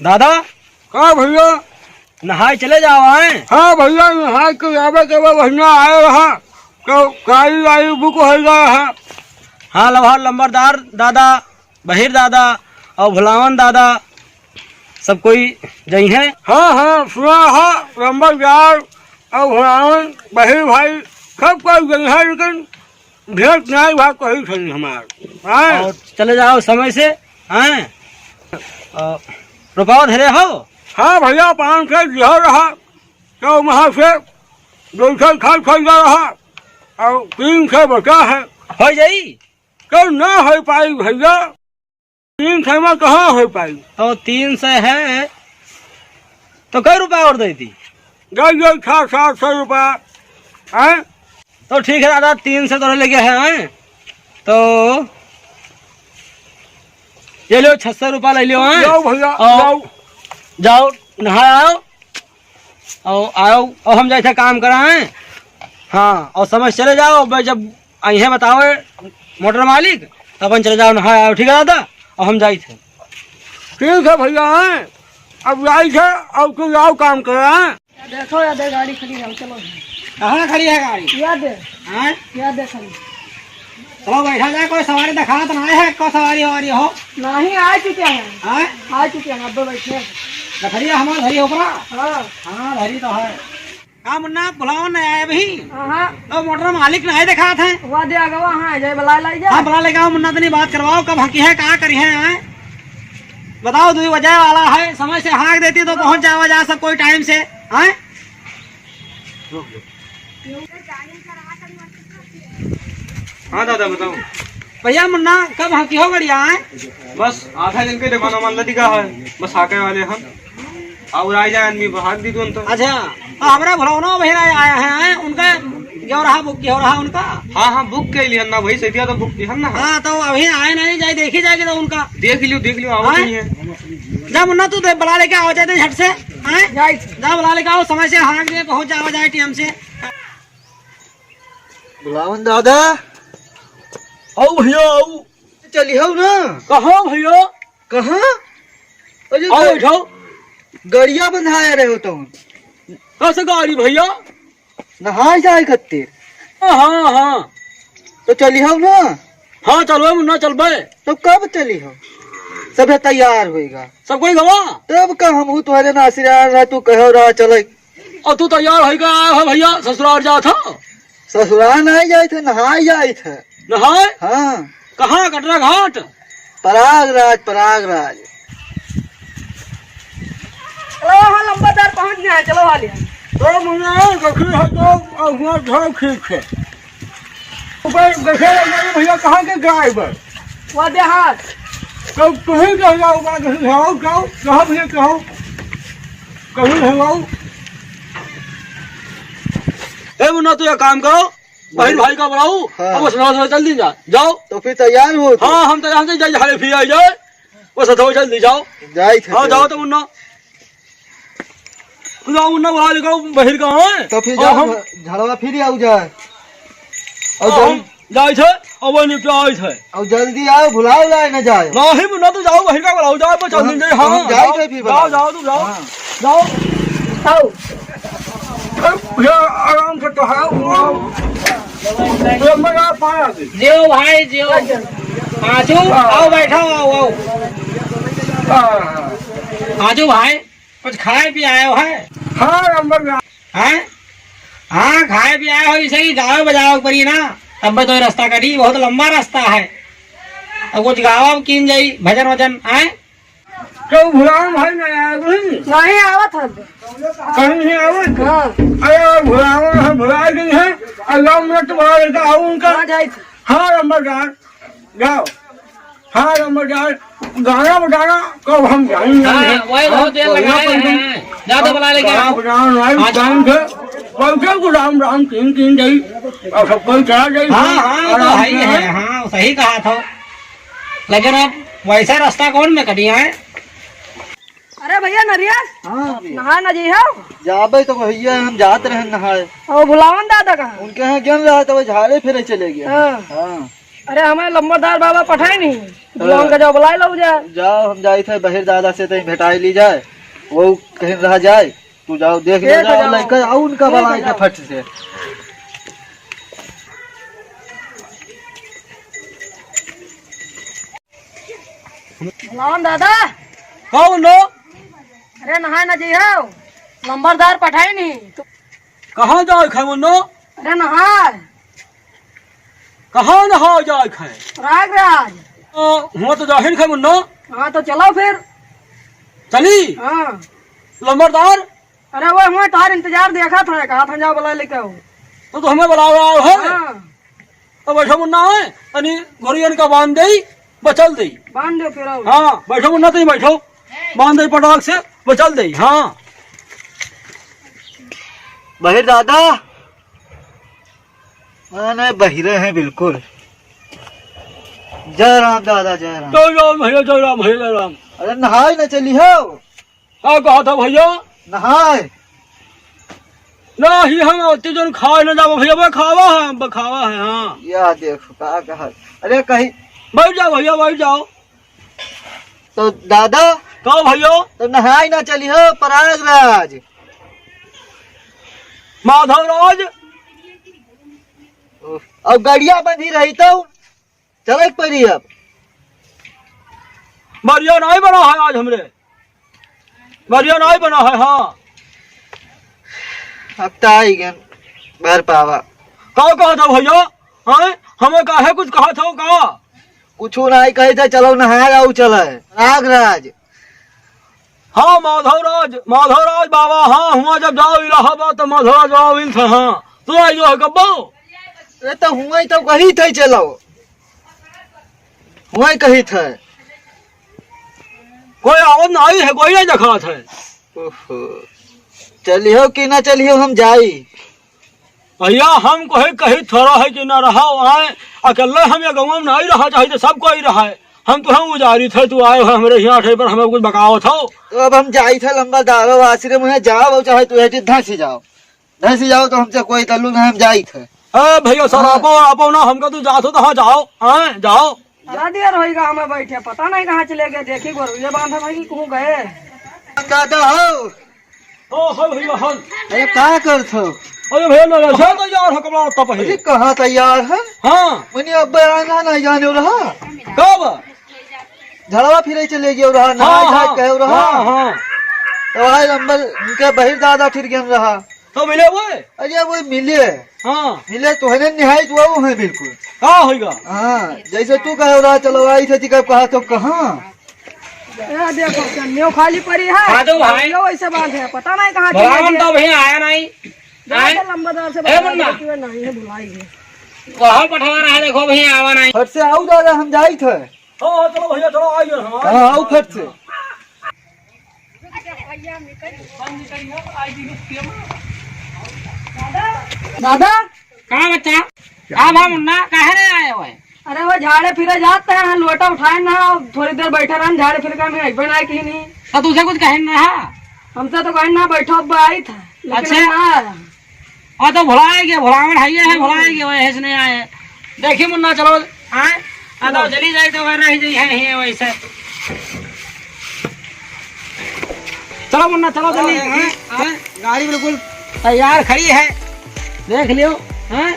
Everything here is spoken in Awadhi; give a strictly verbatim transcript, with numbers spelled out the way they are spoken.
दादा। का भइया? नहाए चले जाओ, आए। हाँ भइया, नहाए के आवे के बा, वहिना आए रहा, तो गाड़ी वाड़ी बुक होइ गया है। हाँ, लम्हर लंबरदार दादा, बहिर दादा और भुलावन दादा, सब कोई जइहैं। हाँ, हाँ, सुना है, लंबरदार और भुलावन, बहिर भाई, सब कोई जइहैं, लेकिन भेंट नाई भा कही सही हमार। हाँ। और चले जाओ समय से, हैं? और रुपया धरे हो? हाँ भइया, पाँच सौ दिया रहा, तो वहाँ से दो सौ खर्च हो गया रहा, और तीन सौ बचा है। हो जाई? तो ना हो पाई भइया, तीन सौ में कहाँ हो पाई? तो तीन सौ है, तो कै रुपया और दे दी? दे दो छः सात सौ रुपया, हैं? तो ठीक है दादा, तीन सौ तो लेके है, हैं? तो ये लो, छह सौ रुपया ले लियो, हैं? जाओ भइया, और जाओ। जाओ, नहाए आओ, और आओ, और हम जैसे काम कराएं। हाँ, और समय से चले जाओ, भाई, जब अइहैं बतावे मोटर मालिक, तब अपन चले जाओ, नहाए आओ, ठीक है दादा? और हम जाइत है। ठीक है भइया, हैं? अब जाइत है, और तू जाओ काम कराएं। या देखो, या दे गाड़ी खड़ी है, चलो। कहाँ खड़ी है गाड़ी? या दे। हैं? या दे खड़ी। चलो बैठा जाए, कोई सवारी दिखात ना है, कोई सवारी ववारी हो? नहीं, आ चुके हैं। हैं? आ चुके हैं, अब बैठे हैं। गठरिया हमार धरी हो परा? हाँ। हाँ, धरी तो है। का मुन्ना, बुलाओ ना आए अभी? हाँ। तो मोटर मालिक ना आए दिखात है। वा दे अगवा, हाँ, जाए बुला लाई जा। हाँ, बुला लेके आओ मुन्ना, तनी बात करवाओ, कब हकी है, का करी है, हैं? बताओ, दुई बजे वाला है, समय से हाँक देती तो पहुँच जावा जा सब कोई टाइम से, हैं? हाँ दादा, बताओ। भइया मुन्ना, कब हाँकी हो गड़िया, हैं? बस आधा दिन के देखो ना, मान लो दिखा है, बस हाँके वाले हम। और आ जाए आदमी, बहार दी तुरंत। अच्छा, हाँ, हमरा भुलावनो बहिर आया, आया है, हैं? उनका गेवरहा बुक, गेवरहा उनका? हाँ, हाँ, बुक के लिए ना भाई, सैतिया तो बुक किया ना। हाँ, तो अभी आए नहीं, जाए देखी जाएगी तो उनका। देख लियो, देख लियो, आओ हाँ? नहीं है। जा मुन्ना, तू दे, बुला लेके आओ जाए झट से, हैं? जाए। जा बुला लेके आओ, समय से हाँक दे, पहुँच जाओ जाए टाइम से। भुलावन दादा। आओ भइया, आओ। चली हो ना? कहाँ भइया? कहाँ? अरे आओ, ग-, बैठो। गड़िया बंधाया रहे हो तुम। कस गाड़ी भइया? नहाए जाए कत्ते। हाँ, हाँ। तो चली हो ना? हाँ, चलबे मुन्ना, चलबे। तो कब चली हो? सभे तैयार होइगा। सब कोई गवा? तब का हमहू तोहरे नासिर आयल रहा, तू कहो रहा चले। और तू तैयार होइगा आया हो भइया, ससुराल जात हो? ससुराल नहीं जाइत है, नहाए जाइत है। नहाए? हाँ। कहाँ, कटरा घाट? प्रयागराज, प्रयागराज। चलो, वहाँ लंबरदार पहुँच गया है, चलो हाली। तो मुन्ना, देखी है तो, और हुआ घाव ठीक है। ऊपर देखे लगे भइया, कहाँ के ड्राइवर? वो देहात। तो तुहीं कह जाओ, बात है, जाओ, जाओ, कहाँ भइया, कहाँ? कहीं है जाओ। ए मुन्ना, तू एक काम करो, बहिर भाई का बुलाओ, हाँ। अब बस थोड़ा, थोड़ा जल्दी जा, जाओ। तो फिर तैयार हो तो। हाँ, हम तैयार, हम तो जल्दी हाले फिर आ जाए, बस थोड़ा जल्दी जाओ। जाइत है हाँ, तो। जाओ तो मुन्ना। तू जाओ मुन्ना, बुला लेकर बहिर का, हाँ? तो फिर और जाओ, हम झ-, झड़वा फिर आऊ जाए। और हाँ, जाओ। हम जाइत है, अब वो निपटा आइत है। और जल्दी आओ, भुलाओ लाए न जाए। नहीं मुन्ना, तू जाओ, बहिर का बुलाओ, जाओ, बस जल्दी हम, जाए, हाँ, हम जाइत जाओ, है फिर जाओ, बुलाओ। जाओ, तू जाओ, हाँ। जाओ। आओ। भैया, आराम से तो है, वो, वो मजा पाया। जियो भाई, जियो। आजू, हाँ। आओ, बैठो, आओ, आओ। हाँ, हाँ। आजू भाई, कुछ खाए पी आए हो है? हाँ, नंबर में। हैं? हाँ, खाए पी आए हो, इसे ही गावे बजावे के परी ना। अब तो रास्ता कटी, बहुत लंबा रास्ता है। अब कुछ गावा कीन जाई, भजन वजन, हैं? तो भुलावन भाई नहीं आया अभी? नहीं आवत है। कहीं नहीं आवत? हाँ। अरे भुलावन है, भुला गई है। और गाँव में तुम्हारा लड़का आओ उनका। हाँ, जाइत है। हाँ, नंबरदार, जाओ। हाँ, नंबरदार, गाना बजाना कब हम जानी हाँ, नहीं। वही बहुत देर लगाए हैं। जा तो बुला लेके गाना आओ। बजाना नहीं, हाँ। टाइम से। कल के को राम राम तीन तीन जाई। और सब कोई चला जाई। हाँ, हाँ, तो आराम है ही से, है। हाँ, सही कहा था। लेकिन अब वैसा रास्ता कौन में कटिया है? अरे भैया नरिया, हाँ। नहा न जी हो? जाबे तो भैया हम जात रहन नहाए। और भुलावन दादा कहाँ? उनके यहाँ गेन रहा तो वो झाड़े फिरे चले गए। हाँ। हाँ। अरे, हमें लंबरदार बाबा पठाए नहीं, हाँ। बुलाओ, उनका जाओ, बुलाए लो जा। जाओ, हम जाई थे बहिर दादा से, तई भेटाई ली जाए, वो कहीं रह जाए। तू जाओ, देख ले, ठीक है, जाओ, जाओ। लइका आउ उनका ठीक है, बलाई के जाओ। फट से। राम दादा। का बोलो? अरे नहाए ना जी हो, लंबरदार पठाई नहीं। तो कहाँ जाए खाए मुन्नो? अरे नहाए। कहाँ नहाए जाए खाए? प्रयागराज। ओ, हुआँ तो जाहिर खाए मुन्नो। हाँ तो चलो फिर। चली? हाँ। लंबरदार? अरे वो हुआँ तार इंतजार देखा था, कहा था जाओ बुला लेके आओ। तो, तो हमें बुलावे आओ है? हाँ। तो बैठो मुन्ना है, तनी घोड़ियन का बांध देई, बचल देई। बांध दो फिर आओ। हाँ, बैठो मुन्ना, तनी बैठो। बांध देई पटाक से, बचल देई, हाँ। बहिर दादा, हाँ, नहीं, बहिरे हैं बिल्कुल। जय राम दादा, जय राम। जय राम भैया, जय राम भैया, जय राम। अरे नहाए न चली हो। का कहत हो भैया? नहाए। नहीं, हम अति जन खाए न जाबो भैया, बखावा है, हम बखावा है, हाँ। या देखो, का कहत। अरे कहीं बैठ जाओ भैया, बैठ जाओ। तो दादा। का भैया? तो नहाए ना चली हो प्रयागराज। माधवराज। ओह, अब गड़िया बंधी रही तो चले के पड़ी अब। बढ़िया नहीं बना है आज हमरे। बढ़िया नहीं बना है, हाँ। अब तो आई गन भर पावा। का कहत हो भैया? हाँ? हमें काहे कुछ कहत हो का? कुछ नहीं कही थे, चलो नहाए आओ चले। प्रयागराज। हाँ, माधवराज, माधवराज बाबा, हाँ, हुआँ जब जाओ इलाहाबाद तो माधवराज बाबा मिलत है, हाँ। तू आई जो है कब्बो? अरे तो हुआँ ही तो कही थे चलो। हुआँ ही कही थे। कोई आवत नहीं है, कोई नहीं देखात है। ओहो। चलिहो कि ना चलिहो, हम जाई। भैया, हम कोई कही थोड़ा है कि ना रहो, आए, अकेले हम ये गाँव में नहीं रहा, चाहे तो सब कोई रहा है। हम तो हम उजारी थे, तू आए हो हमरे यहाँ ठे पर हमें कुछ बकावत हो। तो अब हम जाई थे लंबा दावे आश्रम में, जाओ चाहे तू ऐसे धंसी जाओ। धंसी जाओ तो हमसे कोई तल्लु नहीं, हम जाई थे। ए भैया, सर, हाँ। आपो, आपो ना, हमका तू जात हो तो हाँ जाओ, हाँ, जाओ। बड़ा देर होइगा हमें बैठे, पता नहीं कहाँ चले गए। देखी गोरुए बांधे भाई, कहूँ गए। दादा हो। ओ, हो भैया, हो। अरे का करत हो? अरे भैया, ना, ना, सब तैयार हो, कपड़ा लत्ता पहिर। अरे कहाँ तैयार है? हाँ। मने अब आना नहीं जाने रहा। कब? झड़वा फिरे चले गए रहा, नहाए हाँ, खाए हाँ, कहे रहा। हाँ, हाँ। तो भाई नंबर उनके बहिर दादा फिर गए रहा। तो मिले वो? अरे वो मिले। हाँ। मिले तो है, निहायत वो है बिल्कुल। का होइगा? हाँ, जैसे तू कहे रहा, चलो आई थे, कब कहा तो कहाँ? ए, देखो, कन्यो खाली पड़ी है। हाँ, तो भाई। यो ऐसे बात है, पता नहीं कहाँ चले भगवान गए। तो भैया आया नहीं। जा आए? तो लंबा दर से ए, बता मुन्ना। दे, तू नहीं है, भुलाई गए। कहाँ पठवा रहा है, देखो भैया आवा नहीं। फट से आओ दादा, हम जाई थे। हाँ, हाँ, चलो भैया, चलो, आइए, हाँ, हाँ, आओ फट से। दादा। का बच्चा? का भा मुन्ना, काहे नहीं आए हुए? अरे वो झाड़े फिरे जाते हैं, लोटा उठाए ना, थोड़ी देर बैठे रहन, झाड़े फिर के हम अइबे ना की नहीं। तो तुझे कुछ कहे ना? हमसे तो कहे ना, बैठो, अब आई था, लेकिन अच्छा। हम ना आया। हाँ, तो भुलाए गए, भुलावन है ये है, भुलाए गए, वही इसने आए। देखी मुन्ना, चलो, आए, आ तो चली जाए तो वह रह जाई है, है वैसे। चलो मुन्ना, चलो जल्दी, हाँ, हाँ, हाँ, हाँ। गाड़ी बिल्कुल तैयार खड़ी है, देख लियो, हाँ।